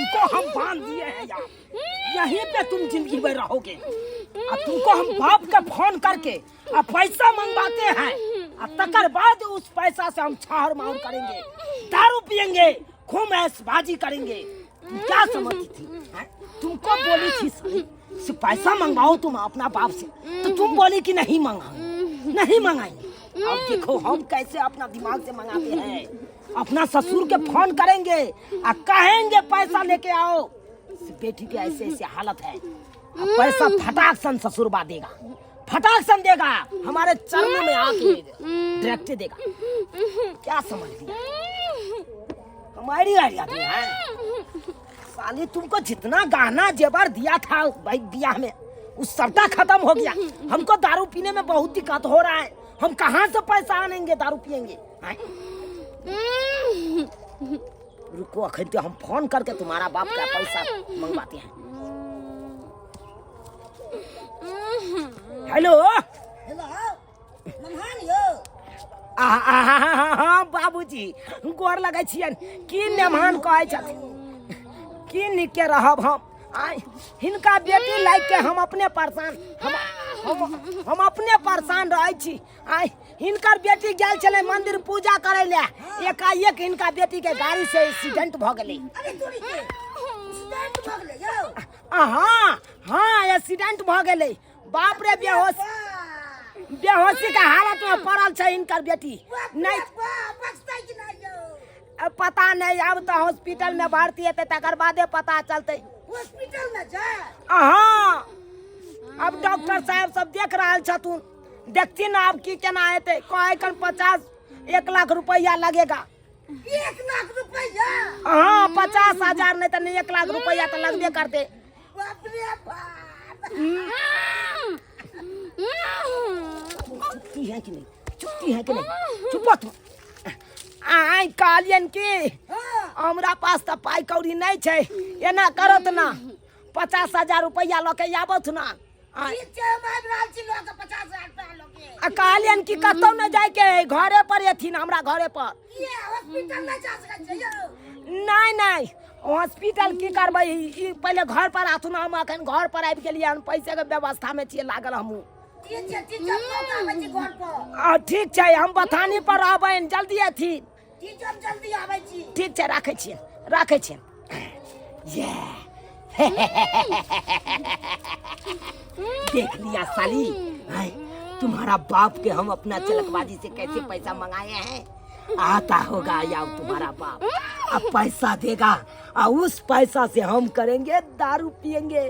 तुमको हम बांध दिए हैं यार, यहीं पे तुम जिंदगी में रहोगे। अब तुमको हम बाप का फोन करके अब पैसा मंगवाते हैं, अब तकर बाद उस पैसा से हम छाहर मार करेंगे, दारू पियेंगे, खूब ऐशबाजी करेंगे। तुम क्या समझती थी, हैं? तुमको बोली थी सही से पैसा मंगवाओ तुम अपना बाप से, तो तुम बोली कि नहीं मंगाएंगे, नहीं मंगाएंगे। अब देखो हम कैसे अपना दिमाग से मंगाते हैं। अपना ससुर के फोन करेंगे और कहेंगे पैसा लेके आओ, इस बेटी के ऐसे ऐसे हालत है। अब पैसा फटाक सन ससुरबा देगा, फटाक सन देगा, हमारे चरणों में आके डायरेक्ट देगा। क्या समझ लिया हमारी आइडिया तुम है साली। तुमको जितना गहना जेवर दिया था भाई ब्याह में, उस सबटा खत्म हो गया। हमको दारू पीने में बहुत दिक्कत हो रहा है, हम कहाँ से पैसा आनेंगे दारू पियेंगे? आय? रुको अखन तो हम फोन करके तुम्हारा बाप का पैसा मंगवाते हैं। हेलो हेलो नमहान यौ। हाँ बाबूजी, गोर लगै छियनि। की नेमान कहै छथिन, की नीके रहब हम? आय हिनका बेटी लागि के हम अपने परेशान, हम हम हम अपने परेशान रहै छी। आय हिनकर बेटी गेल छलै मंदिर पूजा करै लए, एकाएक हिनका बेटी के गाड़ी से एक्सीडेंट भऽ गेलै। अरे तोरी के एक्सीडेंट भऽ गेलै यौ? हाँ हाँ, एक्सीडेंट भऽ गेलै। बाप रे, बेहोश बेहोशी के हालत में पड़ल छै हिनकर बेटी। नहीं बचतै कि नहि यौ? अब पता नहीं, अब तो हॉस्पिटल में भर्ती हेतै तकर बादे पता चलतै। हॉस्पिटल में छै? हाँ, अब डॉक्टर साहब सब देख रहल छथुन, देखथिन आब की केना हेतै। कहै कन 50-1 लाख रुपया लगेगा। 1 लाख रुपया? हाँ, 50,000 नहीं तो नहीं, 1 लाख रुपया तो लगबे करते। बाप रे बाप। चुपती है कि नहीं, चुपती है कि नहीं? चुप तुम। आइ कहलियन कि हमरा पास तऽ पाइ कौड़ी नहि छै, एना करत ना, 50,000 रुपैआ लऽ के आबथ ना। आइ ठीक छै, हम आबि रहल छी लऽ के 50,000 रुपया लऽ के। आ कहलियन कि कतौ नहि जाइके है, घरे पर एथिन, हमरा घरे पर। किए, हॉस्पिटल नहि जा सकै छै यौ? नहि नहि, हॉस्पिटल की करबै, ई पहिले घर पर आथुन। हम अखन घर पर आबि गेलियै हन, पैसे के व्यवस्था में छियै लागल हमहूँ। ठीक छै, ठीक छै, हम लऽ के आबै छी घर पर। आ ठीक छै, हम बथानी पर रहबनि, जल्दी एथिन। ठीक छै, हम जल्दी आबै छी। ठीक छै, राखै छियनि, राखै छियनि। ये देख लिया साली, आय, तुम्हारा बाप के हम अपना चलकबाजी से कैसे पैसा मंगाए हैं। आता होगा या तुम्हारा बाप अब पैसा देगा और उस पैसा से हम करेंगे दारू पियेंगे,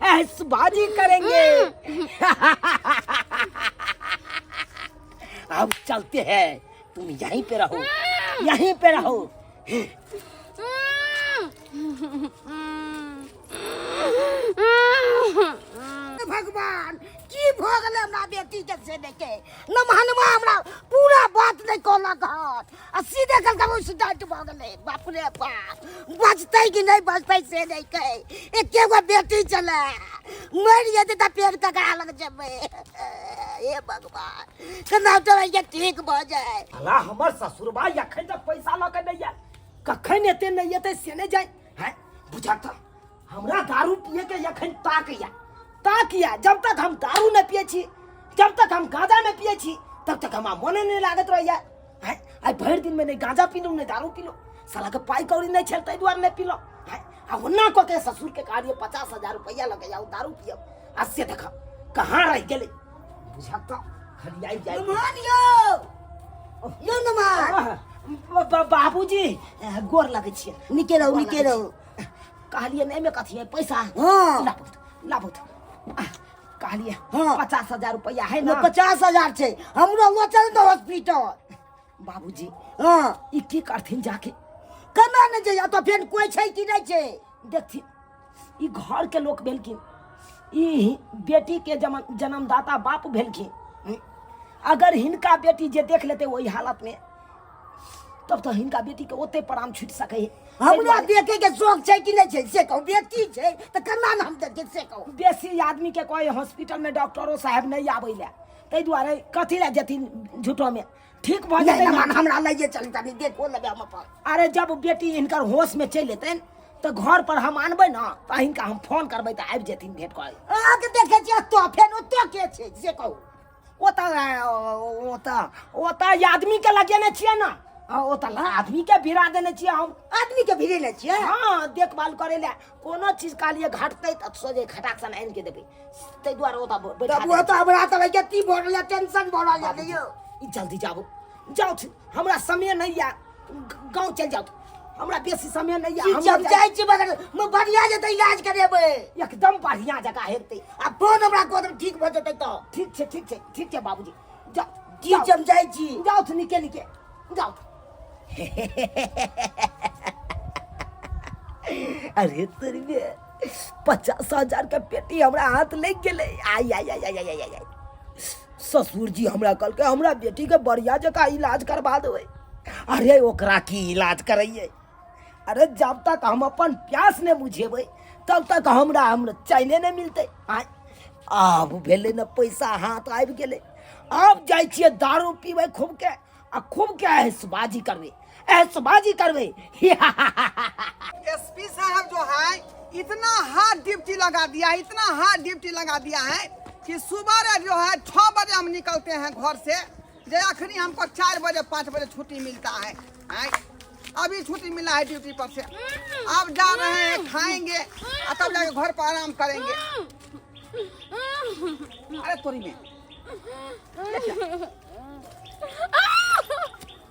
ऐशबाजी करेंगे। अब चलते हैं, तुम यहीं पे रहो, यहीं पे रहो। भगवान, की भऽ गेलै हमरा बेटी के से नहि के नमहनमा हमरा पूरा बात नहि कहलक हन आ सीधे कहलक एक्सीडेंट भऽ गेलै। बाप रे बाप, बचतै कि नहि बचतै से नहि कहे। एके गो बेटी छलै, मरि जेतै तऽ फेर ककरा लग जेबै? हे भगवान, केना तो ठीक भऽ जाय। अला हमर ससुरबा एखन तक पैसा लऽ के नहि आयल, कखन एते नहि एतै से नहि जाय हैं। बुझत हमरा दारू पिए के एखन ताकैया ताकैया। जब तक हम दारू नहि पिए छी, जब तक हम गांजा नहि पिए छी, तब तक हमरा मोने नहि लागैत रहैया हैं। आइ भरि दिनमे नहि गांजा पीलहुँ नहि दारू पीलहुँ, सालाके पाइ कौड़ी नहि छल ताहि दुआरे नहि पीलहुँ हैं। आ ओना कऽ के ससुरके कहलियै 50,000 रुपैआ लऽ के आउ दारू पियब, आ से देखब कहाँ रहि गेलै। बुझत तऽ खाली आबि जाइ। नमहन यौ, यौ नमहन। बाबूजी, गोर लगै छियै। नीके रहू, नीके रहू। कहलियै नहि एहिमे कथी है पैसा? हाँ। लाबू लाबू, कहलियै। हाँ। 50,000 रुपैआ है ना? 50,000 छै, हमरो लऽ चल तऽ हॉस्पिटल। बाबूजी। हाँ। ई की करथिन जाके? केना नहि जइया तऽ फेर कोइ छै कि नहि छै? देखथिन, ई घर के लोक भेलखिन, ई बेटी के जन्मदाता बाप भेलखिन। अगर हिनका बेटी जे देख लेते ओहि हालत में, तब तो हिनका बेटी के ओते प्राण छूट सके है। हमरा देखे के शौक छै कि नहि छै से कहू? बेटी छै तऽ केना ने हम देखे से कहू? बेसी आदमी के कोई हॉस्पिटल में डॉक्टरो साहब नहीं आबै ले, ताहि दुआरे कथी लए जेथिन झूठो में? ठीक भऽ नहि जेतै नमन, हमरा लइए चल तनी, देखो लेबै हम अपन। अरे जब बेटी हिनकर होश में चलि एतनि तऽ घर पर हम आनबै ने तऽ हिनका हम फोन करबै तऽ आबि जेथिन भेंट करै। अहाँके देखै छियै ओतऽ, फेर ओतऽ के छै से कहू। ओतऽ ओतऽ ओतऽ आदमीके लगेने छियै ने, ओतऽ आदमीके भिड़ा देने छियै हम। आदमीके भिड़ेने छियै? हँ, देखभाल करै लए। कोनो चीज कहलियै घटतै तऽ सोझे खटाक सन आनि के देबै, ताहि दुआरे ओतऽ बैठा तब देने। ओतऽ हमरा तऽ कत्ती भऽ रहल टेंशन भऽ रहल यऽ यौ। ई जल्दी जाबू, जाउ, हमरा समय नहि यऽ, गाँव चलि जाउ, हमरा बेसी समय नहि यऽ। ठीक छै, हम हमरो जाइ छी, मगर बढ़िआँ जेतै इलाज करेबै। एकदम बढ़िआँ जकाँ हेतै। आ फोन हमरा कऽ देबै ठीक भऽ जेतै तऽ। ठीक छै, ठीक छै, ठीक छै बाबूजी, जाउ। ठीक छै, हम जाइ छी। जाउ तऽ निके निके जाउ। अरे तोरी बे, 50,000 के पेटी हमरा हाथ लागि गेलै। आइ आइ आइ आइ आइ आइ आइ। ससुर जी हमरा कहलकै हमरा बेटी के बढ़िया जकाँ इलाज करबा देबै। अरे ओकरा की इलाज करैयै? अरे जब तक हम अपन प्यास नहि बुझेबै तब तक हमरा हमरा चैने नहि मिलतै। आइ आब भेलै ने, पैसा हाथ आबि गेलै, आब जाइ छियै दारू पीबै खूबके आ खूबके ऐशबाजी करबै, ऐशबाजी करबै। एसपी साहब जो है इतना हार्ड ड्यूटी लगा दिया है, इतना हार्ड ड्यूटी लगा दिया है कि सुबह जो है 6 बजे हम निकलते हैं घर से, जे अखनी हमको 4 बजे 5 बजे छुट्टी मिलता है। हैं? अभी छुट्टी मिला है ड्यूटी पर से, अब जा रहे हैं, खाएंगे और तब जाके घर पर आराम करेंगे। अरे तोरी में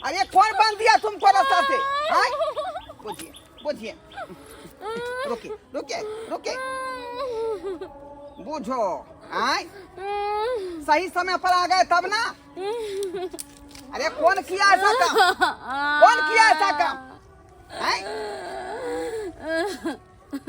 अरे कौन बांध दिया तुमको रास्ता से? हैं? बुझिए बुझिए, रुकिए रुकिए रुकिए, बुझो। आय सही समय पर आ गए तब ना। अरे कौन किया ऐसा काम, कौन किया ऐसा काम? आय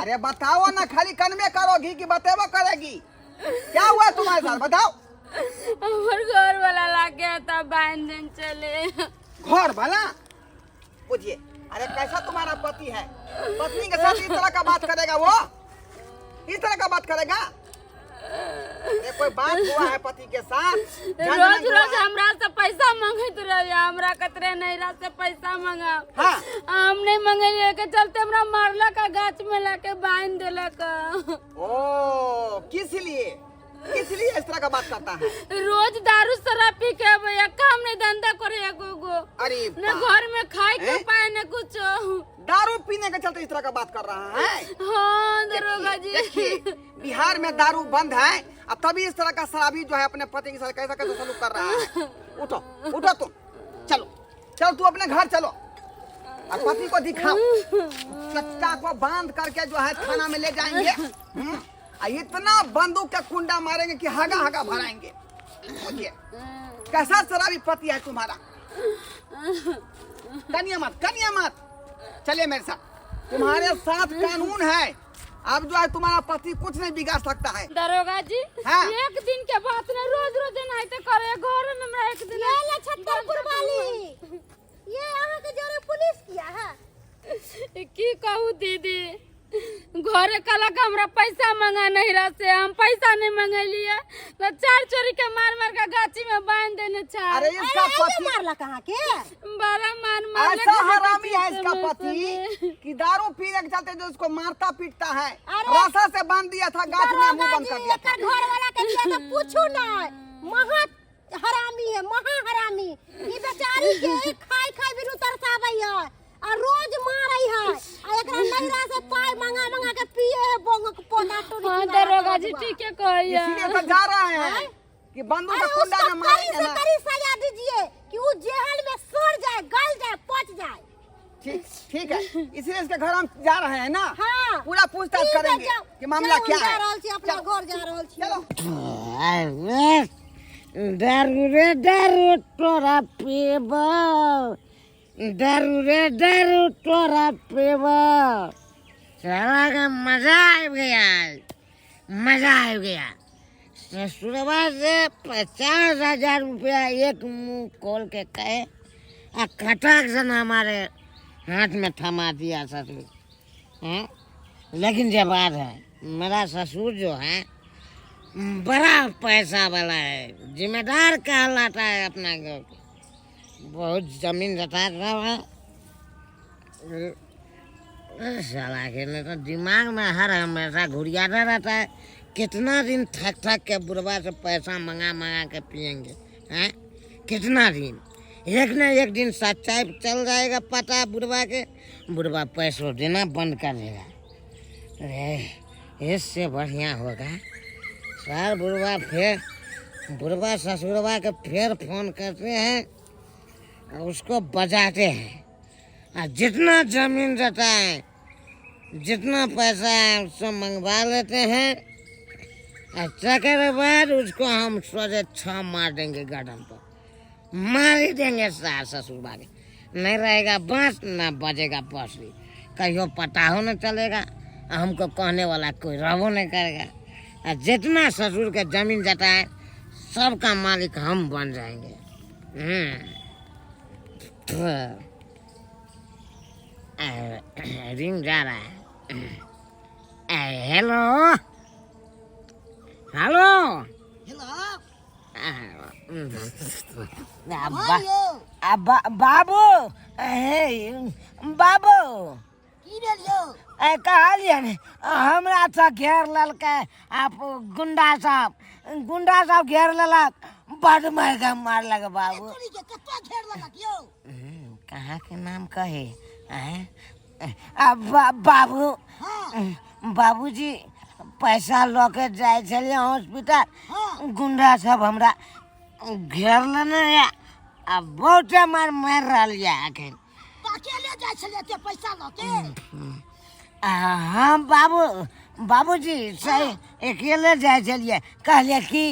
अरे बताओ ना, खाली कनमे करोगी कि बतेबो करेगी? क्या हुआ तुम्हारे साथ बताओ। हमर घर वाला लागे तब बांध देन चले। घर वाला? बुझिए, अरे कैसा तुम्हारा पति है, पत्नी के साथ इस तरह का बात करेगा, वो इस तरह का बात करेगा? अरे कोई बात हुआ है पति के साथ? रोज झंझट हुआ रोज है? हमरा से पैसा मांगैत रहे, हमरा कतरे नैरा से पैसा मांगा। हाँ। हम नहीं मंगलिए के चलते हमरा मारलक आ गाछ में लाके बांध देलक। ओ किस लिए, किस लिए इस तरह का बात करता है? रोज दारू शराब पी के अबैया, काम नहीं धंधा करे एको गो। अरे न बाप। घर में खाए के हैं? पाए न कुछ। दारू पीने के चलते इस तरह का बात कर रहा है? हाँ दरोगा जी। देखिए बिहार में दारू बंद है और तभी इस तरह का शराबी जो है अपने पति के साथ कैसा कैसा सलूक कर रहा है। उठो उठो तुम, चलो चलो तू अपने घर चलो और पति को दिखाओ। चच्चा को बांध करके जो है थाना में ले जाएंगे, और इतना बंदूक का कुंडा मारेंगे कि हगा हगा भराएंगे। बुझिए कैसा शराबी पति है तुम्हारा। कनिया मत, कनिया मत, चलिए मेरे साथ, तुम्हारे साथ कानून है। अब जो है तुम्हारा पति कुछ नहीं बिगाड़ सकता है। दरोगा जी। हाँ। एक दिन के बात न, रोज रोज एनाहिते करे घर में हमरा एक दिन। ये ले छत्तरपुर वाली, ये अहाँ के जोरे पुलिस किया है? की कहू दीदी, घरे कहलक हमरा पैसा मंगा नैहरा से, हम पैसा नहीं मंगेलिए तो चार चोरी के मार मार के गाछी में बांध देने छा। अरे इसका अरे पति मारलक अहाँ के? बड़ा मार मारलक। ऐसा हरामी है इसका समय पति समय। कि दारू पीने के चलते जो उसको मारता पीटता है, अरे रास्ता से बांध दिया था, गाछ में मुंह दरोगा बंद कर जी, दिया था। एकर घर वाला के लिए तो पूछू ना, महा हरामी है, महा हरामी। ई बेचारी के खाई खाई बिनु तरसाबै है आ रोज मारै है, आ एकरा नैहरा से पाई मांगा मांगा के पिए है बोंगक पौधा टोरी। हाँ दरोगा जी ठीक है कहिए। इसीलिए तो जा रहे हैं कि बंदूक अरे का कुंडा उसको में कड़ी मारेंगे से ना। कड़ी सजा दीजिए कि वो जेहल में सड़ जाए, गल जाए, पच जाए। ठीक ठीक है, इसीलिए इसके घर हम जा रहे हैं ना। हाँ। पूरा पूछताछ ठीक है, करेंगे जाओ। कि मामला जाओ, क्या हम जा है। रहल छी, अपना चलो। घर जा रहल छी। चलो। दारू रे दारू तोरा पीब, दारू रे दारू तोरा पीब, साला का मजा आबि गया, मजा आबि गया। ससुरवा से 50,000 रुपया एक मुंह खोल के कहे आ खटाक से ना हमारे हाथ में थमा दिया ससुर हैं। लेकिन जब बात है, मेरा ससुर जो है बड़ा पैसा वाला है, जिम्मेदार कहलाता है अपना घर के, बहुत जमीन जता रहा है। अरे साला के नहीं तो दिमाग में हर हमेशा घुरियाता रहता है। कितना दिन थक थक के बुढ़वा से पैसा मंगा मंगा के पियेंगे हैं, कितना दिन? एक न एक दिन सच्चाई चल जाएगा पता बुढ़वा के, बुढ़वा पैसों देना बंद कर देगा। अरे इससे बढ़िया होगा सर बुढ़वा फिर बुढ़वा ससुरवा के फिर फोन करते हैं और उसको बजाते हैं, और जितना जमीन रहता है जितना पैसा है उससे मंगवा लेते हैं, और तकर बाद उसको हम सोचे छह मार देंगे गर्दन पर, मार ही देंगे सास ससुरवा के। नहीं रहेगा बांस ना बजेगा बांसुरी, कहियो पता हो न चलेगा, हमको कहने वाला कोई रहो नहीं करेगा। और जितना ससुर के जमीन जाता है सबका मालिक हम बन जाएंगे। रिंग जा रहा है। हेलो हेलो हेलो बाबू, हे बाबू की भेल यौ? ए कहलियै ने हमरा तऽ घेर लेलकै आप गुंडा सब, गुंडा सब घेर लेलक, बड मारि कऽ मारलक बाबू। तोरी के कतऽ घेर लेलक यौ? कहाँ के नाम कहे? आँय? आ बाबू, हाँ बाबूजी पैसा लऽ के जाइ छलियै हॉस्पिटल, हाँ गुंडा सब हमरा घेर लेने यऽ आ बहुते मारि मारि रहल यऽ एखन। तऽ अकेले जाइ छलियै एते पैसा लऽ के? हाँ बाबू, बाबूजी सही अकेले जाइ छलियै, कहलियै कि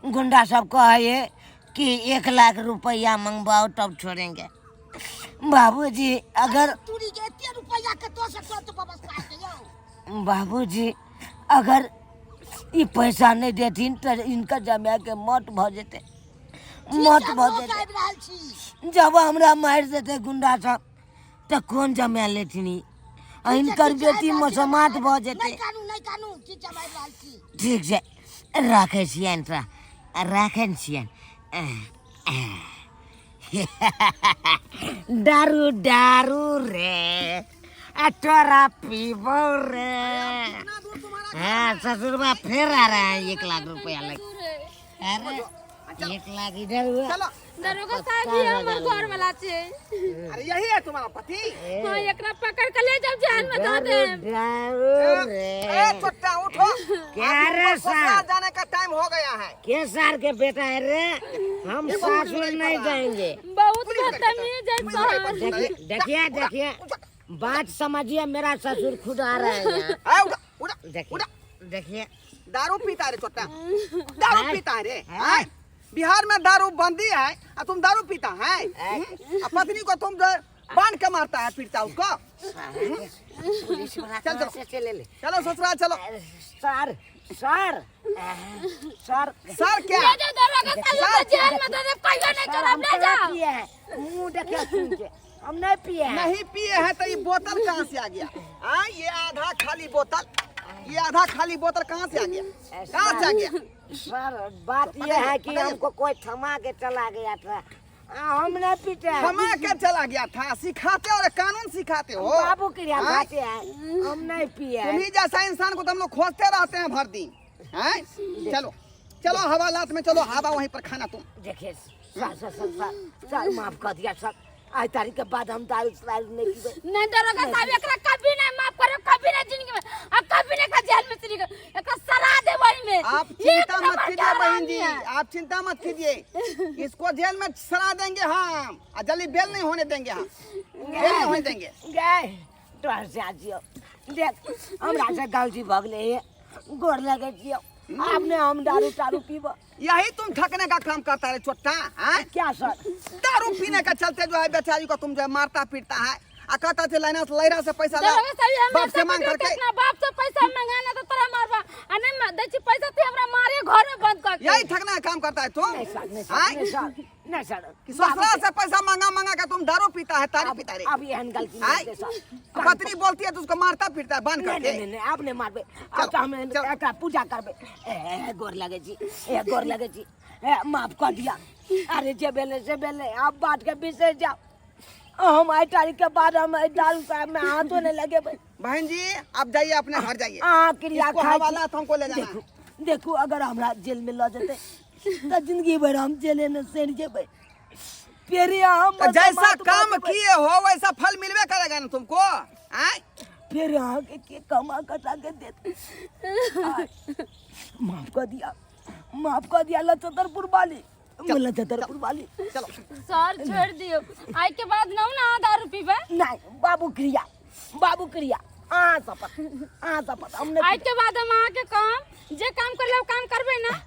गुंडा सब कहै कि 1 लाख रुपया मंगवाओ तब छोड़ेंगे। बाबूजी अगर तोरी के एते रुपैया कतऽ से करत व्यवस्था के यौ? बाबूजी अगर ई पैसा नहीं देथिन तऽ इनका जमाय के मौत भऽ जेतै, मौत भऽ लोक जेतै। आबि रहल छी। जब हमरा मारि देतै गुंडा सब तऽ कोन जमाय लेथिन ई? आ हिनकर बेटी मसोमात भऽ जेतै। नहि कानू, नहि कानू, की जमाय रहल छी? ठीक छै, राखै छियनि तऽ राखै छियनि। दारू दारू रे आ तोरा पीबो रे। हाँ ससुरबा फिर आ रहा है 1 लाख रुपया लग। अरे 1 लाख इधर हुआ। चलो दरोगा साहब ही हमर घर वाला छै। अरे यही है तुम्हारा पति? हाँ एकरा पकड़ के ले जाओ जेल में दो दे। दारू रे। ए छोटा उठो, क्या रे ससुराल सार? जाने का टाइम हो गया है। के सार के बेटा है रे, हम सासुर नहीं जाएंगे। बहुत बदतमीज है सर। देखिए देखिए देखिए बात समझिए, मेरा ससुर खुद आ रहा है यहाँ। ए उठा उठा देखिए उठा, देखिए दारू पीता है रे छोटा, दारू पीता है रे। हाँ? बिहार में दारू बंदी है और तुम दारू पीता है, और पत्नी को तुम बांध के मारता है पीटता उसको। पुलिस वाला चल, कहाँ चलो। से चले ले? चलो ससुराल चलो। सर सर सर सर क्या ले जाओ दरोगा साहब के जेल में दो दे, कहियो नहीं सर, छोड़ब, हम ले कहाँ जाओ। पिए हैं? मुंह देखिए सुन के, हम नहीं पिए हैं। नहीं पिए हैं तो ये बोतल कहाँ से आ गया? हाँ ये आधा खाली बोतल, ये आधा खाली बोतल कहाँ से आ गया? कहाँ से आ गया? सर बात ये है कि हमको कोई थमा के चला गया था, हम नहीं पीते हैं। थमा के चला गया था, सिखाते और कानून सिखाते हो। बाबू के यहाँ हाँ? खाते हैं, हम नहीं पिए हैं। तुम्ही जैसा इंसान को तो हम लोग खोजते रहते हैं भर दिन। हैं? चलो चलो हवालात में चलो, हवा वहीं पर खाना तुम। देखिए sir sir sir sir sir माफ कर दिया सर, आज तारीख के बाद हम दारू शराब नहीं पीबे। नहीं दरोगा साहब एकरा कभी नहीं माफ करो, कभी नहीं जिंदगी में, अब कभी नहीं एकरा जेल में चली गई, एकरा सड़ा दे वही में। आप एक चिंता मत नंबर के कीजिए बहन हरामी जी, है। आप चिंता मत कीजिए, इसको जेल में सड़ा देंगे हम, और जल्दी बेल नहीं होने देंगे हम, बेल नहीं होने देंगे। गए तोहर से आजियो देख हमरा से गलती भऽ गेलै हे, गोर लगै छियौ, आब नहि हम दारू तारू पीबो। यही तुम ठकने का काम करता रहे छोटा। हैं? क्या सर? दारू पीने का चलते जो है बेचारी को तुम जो है मारता पीटता है, आ कहता थे लाइना से लैरा से पैसा ला, दरोगा साहब हमरा बाप से मांग करके। अपना बाप से पैसा मंगाना तो तोरा मारबा, आ नहीं दै छी पैसा ते हमरा मारे घर में बंद कर के। यही ठकना का काम करता है तुम। नहीं सर, नहीं सर, हैं? नहीं सर, नहीं सर। कि ससुराल से पैसा मांगा मांगा के तुम दारू पीता है, तारी पीता रे। अब एहन गलती आय? नहीं हेतै सर। पत्नी बोलती है तो उसको मारता पीटता है बांध नहीं करके। नहीं नहीं, आब नहीं मारबै, आब तऽ हम चलो। एकरा पूजा करबै। ए गोर लगै छी, ए गोर लगै छी, ए माफ कऽ दिअ। अरे जे भेलै से भेलै, आब बात के बिसरि जाउ। हम आइ तारीख के बाद हम एहि दारू साहब में हाथो नहीं लगेबै। बहन जी आप जाइए, अपने घर जाइए। अहाँ क्रिया इसको खाइ छी। हवालात हमको ले जाना देखू देखू, अगर हमरा जेल में लऽ जेतै तऽ जिंदगी भरि हम जेले में सड़ि जेबै। फेर अहाँ तो जैसा मात काम बजबै। किए हो वैसा फल मिलबे करेगा ना तुमको, आय? फेर अहाँके के कमा कटा के देत? आय, माफ कऽ दिया, माफ कऽ दिया लचतरपुर वाली, लचतरपुर वाली। चलो सर छोड़ दियो, आइ के बाद न ना दारू पीबे। नहीं बाबू क्रिया, बाबू क्रिया, अहाँ शपथ, अहाँ शपथ, हम नहीं। आइ के बाद हम अहाँ के कहम जे काम करले काम करबे ना?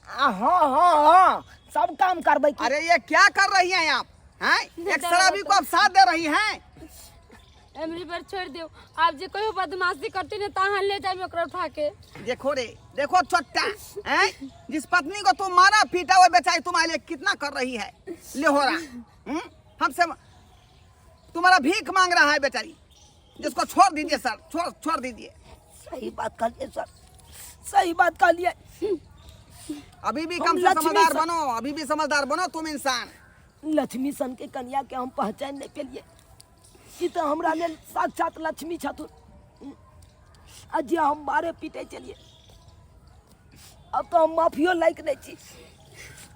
हाँ हाँ हाँ, सब काम करबै की। अरे ये क्या कर रही हैं आप, हैं? एक शराबी को आप साथ दे रही हैं। एमरी पर छोड़ दियो, आप जे कहियो बदमाशी करते ने तहाँ ले जाए ओकरा उठा के। देखो रे, देखो चोट्टा, हैं? जिस पत्नी को तुम मारा पीटा वो बेचारी तुम्हारे लिए कितना कर रही है, ले हो रहा, हम्म? हमसे तुम्हारा भीख मांग रहा है बेचारी, जिसको छोड़ दीजिए सर, छोड़ छोड़ दीजिए। सही बात कर लिए सर, सही बात कर लिए। अभी भी हम कम से लक्ष्मी समझदार सर- बनो, अभी भी समझदार बनो तुम इंसान। लक्ष्मी सन के कन्या के हम पहचान नहीं पेलिए, ई तो हमरा लेल साक्षात लक्ष्मी छथुन, आ जे हम मारे पीटे चलिए। अब तो हम माफियो लायक नहीं छी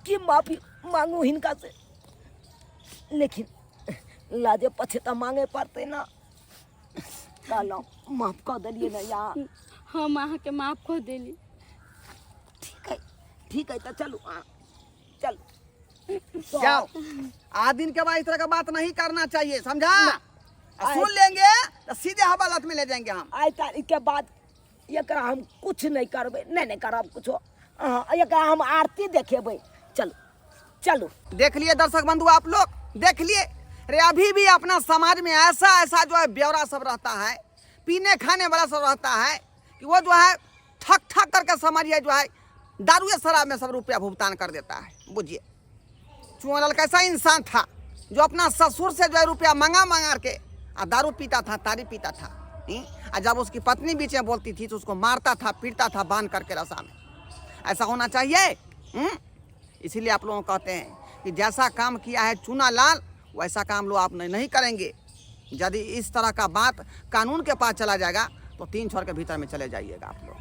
कि माफी मांगू हिनका से, लेकिन लाजे पछे तो मांगे पड़ते ना। कहलहुँ माफ कऽ देलिए ना या? हम अहाँ के माफ कऽ देली। ठीक है, ठीक है, तो चलू अहाँ चलू। जाओ, आज दिन के बाद इस तरह का बात नहीं करना चाहिए, समझा? और सुन लेंगे तो सीधे हवालात में ले जाएंगे हम। आइ तारीख के बाद एकरा हम कुछ नहीं करबै, नहीं नहीं करब कुछो। अहाँ एकरा हम आरती देखेबै। चलू चलू। देख लिए दर्शक बंधु, आप लोग देख लिए अरे अभी भी अपना समाज में ऐसा ऐसा जो है ब्यौरा सब रहता है, पीने खाने वाला सब रहता है कि वो जो है ठक ठक करके समझिए जो है दारू शराब में सब रुपया भुगतान कर देता है। बुझिए चुआलाल कैसा इंसान था जो अपना ससुर से जो है रुपया मंगा मंगा के आ दारू पीता था, तारी पीता था, आ जब उसकी पत्नी बीच में बोलती थी तो उसको मारता था, पीटता था बांध करके रसा में। ऐसा होना चाहिए? इसीलिए आप लोगों को कहते हैं कि जैसा काम किया है चुनालाल वैसा काम लोग आप नहीं करेंगे। यदि इस तरह का बात कानून के पास चला जाएगा तो 3 छोर के भीतर में चले जाइएगा आप लोग।